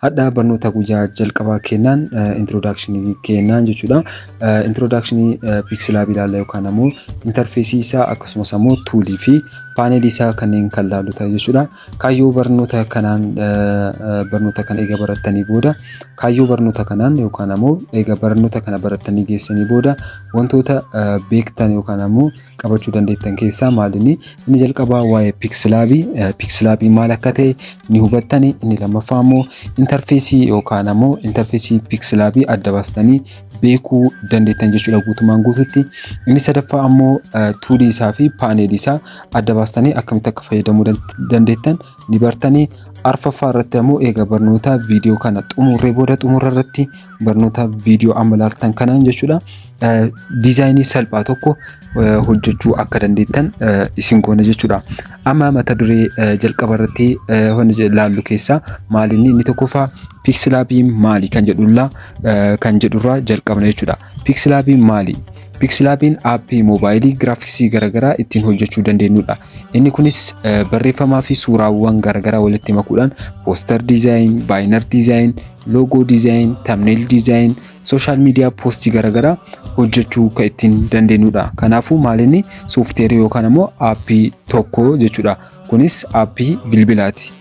Hadha barnoota guyyaa jalqabaa kennaan introductionii kennaan jechuudha. Introductionii PixelLab ilaalla yookaan ammoo interfaceii isaa, akkasumas ammoo toolii fi panelii isaa kanneen kan laallu ta'a jechuudha. Kaayyoo barnoota kanaan, barnoota kana eega barattanii booda, kaayyoo barnoota kanaan yookaan ammoo eega barnoota kana barattanii geessanii booda wantoota beektan yookaan ammoo qabachuu dandeettan keessaa maalinni? Inni jalqabaa waa'ee PixelLabii, PixelLabii maal akka ta'e ni hubattani. Inni lammaffaa ammoo interfaceii yookaan ammoo interfaceii PixelLabii adda baastanii beekuu dandeettan jechuudha guutumaan guututti. Inni sadaffaa ammoo toolii isaa fi panelii isaa adda baastanii akkamitti akka fayyadamuu dandeettan ni bartanii. Arfaffaa irratti ammoo eega barnoota viidiyoo kana xumurree booda, xumurra irratti barnoota viidiyoo amma ilaaltan kanaan jechuudha, designii salphaa tokko hojjechuu akka dandeettan isin goona jechuudha. Amma mata duree jalqaba irratti laallu keessaa maalinni? Inni tokkoffaa PixelLabiin maali kan jedhurraa jalqabna jechuudha. PixelLabiin maali? PixelLabiin appii moobaayilii graphicsii garaagaraa ittiin hojjechuu dandeenyudha. Inni kunis barreeffamaa fi suuraawwan garaagaraa walitti makuudhaan poster design, banner design, logo design, thumbnail design, social media postii garaagaraa hojjechuu kan ittiin dandeenyudha. Kanaafuu maalinni? Softwareii yookaan ammoo appii tokko jechuudha. Kunis appii bilbilaati.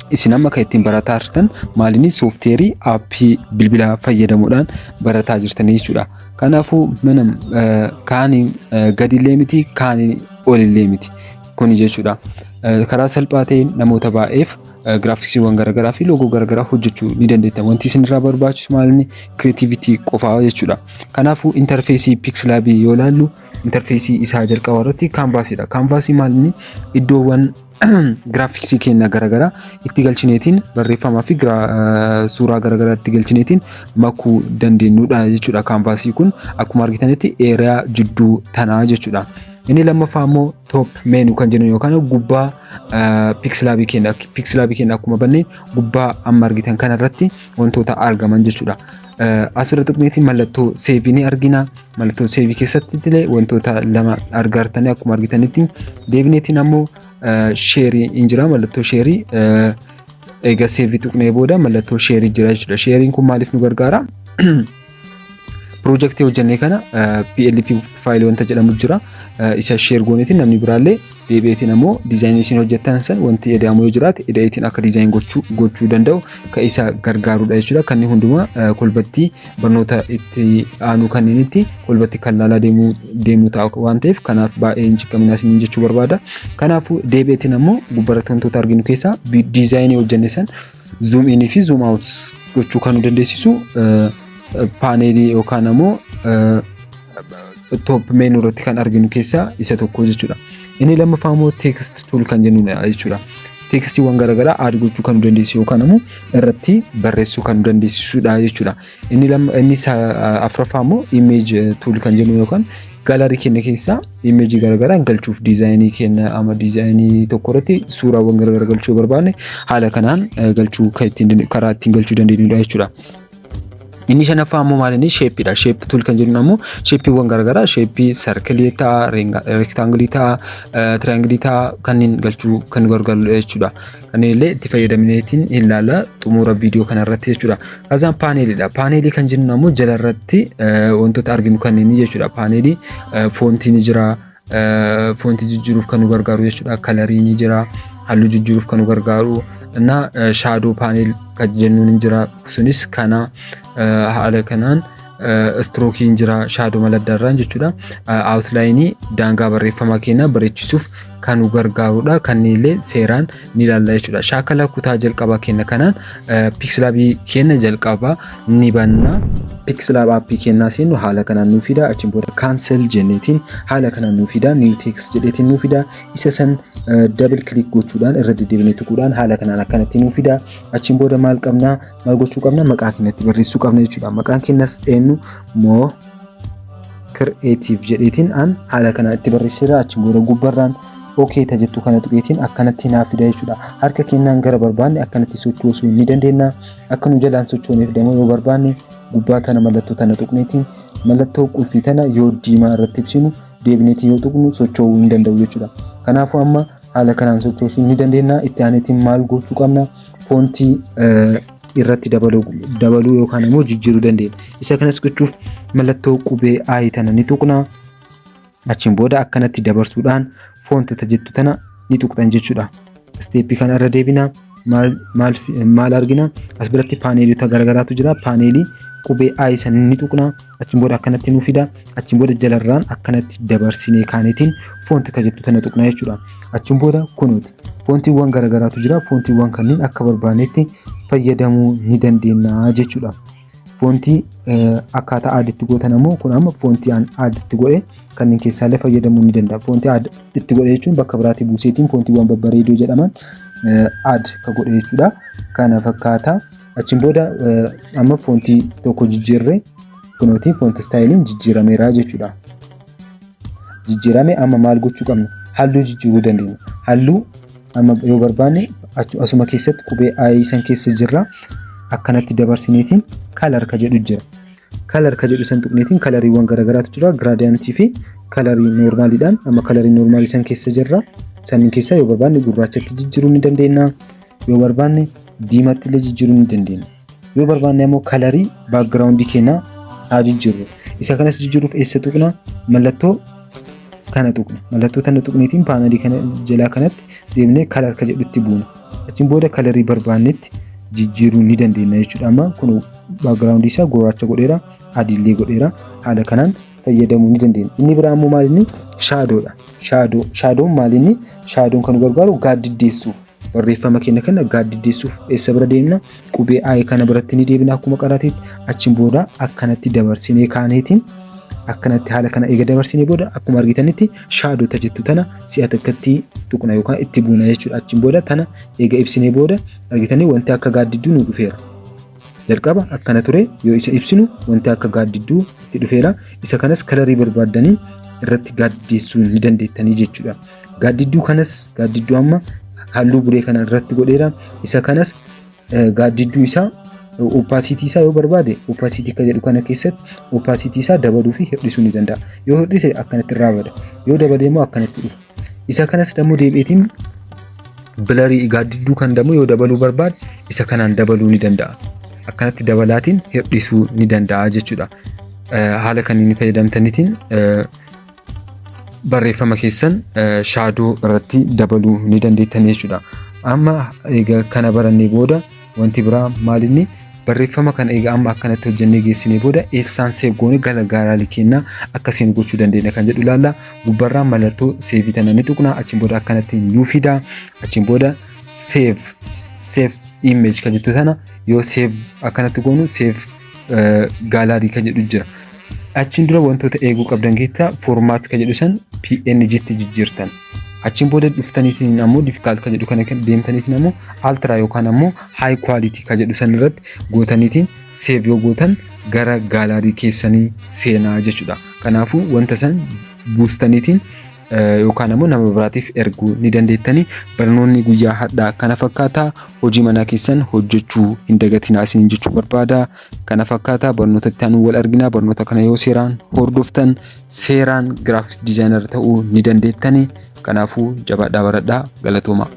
Isin amma kan ittiin barataa jirtan maalinni? Softwareii appii bilbilaa fayyadamuudhaan barataa jirtanii jechuudha. Kanaafuu mana kaanii gadillee miti, kaanii olillee miti kuni jechuudha. Karaa salphaa ta'een namoota baay'eef graphicsiiwwan garaagaraa fi logo garaagaraa hojjechuu ni dandeettan. Wanti isin irraa barbaachisu maalinni? Creativity qofaa jechuudha. Kanaafuu interfaceii PixelLabii yoo ilaallu, interfaceii isaa jalqabaa irratti canvasiidha. Canvasii maalinni? Iddoowwan graphicsii keenya garaagaraa itti galchineetiin, barreeffamaa fi suuraa garaagaraa itti galchineetiin makuu dandeenyudha jechuudha. Canvasii kun akkuma argitanitti area jidduu tanaa jechuudha. Inni lammaffaa immoo top menu kan jennu yookaan gubbaa PixelLabii keenya, PixelLabii keenya akkuma banneen gubbaa amma argitan kanarratti wantoota argaman jechuudha. Asirra tuqneetiin mallattoo saveii ni argina. Mallattoo saveii keessatti illee wantoota lama argartanii akkuma argitanitti. Deebineetiin ammoo shareii hin jira. Mallattoo shareii eega saveii tuqnee booda mallattoo shareii jira jechuudha. Shareiin kun maaliif nu gargaara? Piroojeektii hojjennee kana PLP fileii wanta jedhamu jira. Isa share gooneetiin namni biraallee deebi'eetiin ammoo designii isin hojjettan san wanti eda'amu yoo jiraate eda'eetiin akka design gochuu danda'u kan isa gargaarudha jechuudha. Kanneen hundumaa kolbatti barnoota itti aanu kanneenitti kolbatti kan laalaa deemuu ta'a waan ta'eef, kanaaf baay'ee hin ciqqaminaa isiniin jechuu barbaada. Kanaafuu deebi'eetiin ammoo gubbaratti wantoota arginu keessaa designii hojjenne san zoom inii fi zoom out gochuu kan nu dandeessisu panelii yookaan ammoo top menu irratti kan arginu keessaa isa tokko jechuudha. Inni lammaffaa immoo text tool kan jennudha jechuudha. Textiiwwan garaagaraa add gochuu kan nu dandeessisu yookaan immoo irratti barreessuu kan nu dandeessisudha jechuudha. Inni inni afuraffaa immoo image tool kan jennu yookaan gallery keenya keessaa imageii garaagaraa galchuuf, designii keenya amma designii tokko irratti suuraawwan garaagaraa galchuu barbaanne haala kanaan galchuu kan ittiin karaa ittiin galchuu dandeenyudha jechuudha. Inni shanaffaa ammoo maal inni? Shapeiidha. Shape tool kan jennu ammoo shapeiiwwan garaagaraa, shapeii circleii ta'a, rectangleii ta'a, triangleii ta'a, kanneen galchuu kan gargaarudha jechuudha. Kanneen illee itti fayyadamneetiin ilaalla xumura viidiyoo kanarratti jechuudha. Kazaan paneliidha. Panelii kan jennu ammoo jalarratti wantoota arginu kanneen jechuudha. Panelii fontii ni jira. Fontii jijjiiruuf kan nu gargaaru jechuudha. Colorii ni jira. Halluu jijjiiruuf kan nu gargaaru. እና shadow panel kan jennuun ni jira. Sunis kana haala kanaan strokeiin jira, shadow maladdaarraan jechuudha. Outlineii daangaa barreeffamaa keenya bareechisuuf kan nu gargaarudha. Kanneen seeraan ni ilaalla jechuudha. Shaakala kutaa jalqabaa keenya kanaan PixelLabii keenya jalqabaa ni banna. PixelLab appii kennaa seennu haala kanaan nuu fida. Achiin booda cancel jenneetiin haala kanaan nuu fida. New text jedheetiin nuu fida. Isa san double click gochuudhaan, irra deddeebinee tuquudhaan haala kanaan akkanatti nuu fida. Achiin booda maal qabnaa? Maal gochuu qabna? Maqaa keenyatti barreessuu qabna jechuudha. Maqaan keenyas eenyu? Moo Creative jedheetiin an haala kanaan itti barreesseera. Achiin booda gubbarraan okay ta jettu kana tuqeetiin akkanatti naaf fida jechuudha. Harka keenyaan gara barbaanne akkanatti sochoosuu ni dandeenya. Akka nu jalaan sochooneef deemuu yoo barbaanne, gubbaa tana mallattoo tana tuqneetiin, mallattoo qulfii tana yoo diimaa irratti ibsinu, deebineetiin yoo tuqnu socho'uu hin danda'u jechuudha. Kanaafuu amma haala kanaan sochoosuu ni dandeenya. Itti aaneetiin maal gochuu qabna? Fontii irratti dabaluu yookaan immoo jijjiiruu dandeenya. Isa kanas gochuuf mallattoo qubee I tana ni tuqna. Achiin booda akkanatti dabarsuudhaan font jettu tana ni tuqxan jechuudha. Step kana irra deebina. Maal argina? As biratti panelota garagaraatu jira. Panel qubee I san ni tuqna. Achiin booda akkanatti nu fida. Achiin booda jalarraan akkanatti dabarsinee kaanetiin font ka jettu tana tuqna jechuudha. Achiin booda kunuuti. Fontiiwwan garagaraatu jira. Fontiiwwan kanneen akka barbaannetti fayyadamuu ni dandeenya jechuudha. Font akkaataa add itti gootan ammoo kun amma font an add itti godhe kanneen keessaallee fayyadamuu ni danda'a. Font add itti godhe jechuun bakka biraatii buuseetiin fontiiwwan babbareedoo jedhaman add ka godhe jechuudha. Kana fakkaata. Achiin booda amma font tokko jijjiirree kunooti font styleiin jijjiirameera jechuudha. Jijjiirame, amma maal gochuu qabna? Halluu jijjiiruu dandeenya. Halluu amma yoo barbaanne asuma keessatti qubee I san keessa jirra. Akkanatti dabarsineetiin color ka jedhu jira. Color ka jedhu san tuqneetiin coloriiwwan garaagaraatu jira. Gradient fi color normaliidhaan amma color normal san keessa jirra. Sanniin keessaa yoo barbaanne gurraachatti jijjiiruu ni dandeenya. Yoo barbaanne diimatti illee jijjiiruu ni dandeenya. Yoo barbaanne ammoo color background keenyaa haa jijjiirru. Isa kanas jijjiiruuf eessa tuqna? Mallattoo kana tuqna. Mallattoo tana tuqneetiin panel kana jalaa kanatti deemnee color ka jedhutti buuna. Achiin booda color barbaannetti jijjiiruu ni dandeenya jechuudha. Amma kun background isaa gurraacha godheera, adiillee godheera. Haala kanaan fayyadamuu ni dandeenya. Inni biraa immoo maal inni? Shadowdha. Shadow. Shadown maal inni? Shadown kan nu gargaaru gaaddiddeessuuf. Barreeffama keenya kana gaaddiddeessuuf eessa bira deemna? Qubee I kana biratti ni deebina akkuma qarateetti. Achiin booda akkanatti dabarsinee kaaneetiin akkanatti haala kana eega dabarsinee booda akkuma argitanitti shadow jettu tana si'a takkatti tuqna yookaan itti buuna jechuudha. Achiin booda tana eega ibsinee booda argitanii wanti akka gaaddidduu nu dhufeera. Jalqaba akkana ture, yoo isa ibsinu wanti akka gaaddidduu itti dhufeera. Isa kanas color barbaaddanii irratti gaaddiddeessuu ni dandeettanii jechuudha. Gaaddidduu kanas gaaddidduu amma halluu buree kana irratti godheera. Isa kanas gaaddidduu isaa opacity isaa yoo barbaade opacity kan jedhu kana keessatti opacity isaa dabaluu fi hir'isuu ni danda'a. Yoo hir'ise akkanatti irraa bada. Yoo dabale immoo akkanatti dhufa. Isa kanas dammoo deebi'eetiin blur gaaddidduu kan dammoo yoo dabaluu barbaade isa kanaan dabaluu ni danda'a. Akkanatti dabalaatiin hir'isuu ni danda'a jechuudha. Haala kaniin fayyadamtaniitiin barreeffama keessan shadow irratti dabaluu ni dandeettan jechuudha. Amma egaa kana barannee booda wanti biraa maalinni? Barreeffama kana egaa amma akkanatti hojjennee geessinee booda eessaan save goone gara gallery keenyaa akkasiin gochuu dandeenya kan jedhu ilaalla. Gubbarraa mallattoo save tana ni tuqna. Achiin booda akkanatti nuu fida. Achiin booda save image kan jettu tana yoo save akkanatti goonu save gallery kan jedhu jira. Achiin dura wantoota eeguu qabdan keessaa format kan jedhu san PNG tti jijjiirtan. Achiin booda dhuftaniitiin ammoo default kan jedhu kana deemtaniitiin ammoo ultra yookaan ammoo high quality kan jedhu san irratti gootaniitiin save yoo gootan gara gallery keessanii seenaa jechuudha. Kanaafuu wanta san buustaniitiin yookaan ammoo nama biraatiif erguu ni dandeettanii. Barnoonni guyyaa har'aa kana fakkaata. Hojii manaa keessan hojjechuu hin dagatinaa isiniin jechuu barbaada. Kana fakkaata, barnoota itti aanu wal argina. Barnoota kana yoo seeraan hordoftan seeraan graphics designer ta'uu ni dandeettanii. Kanaafuu jabaadhaa baradhaa, galatooma.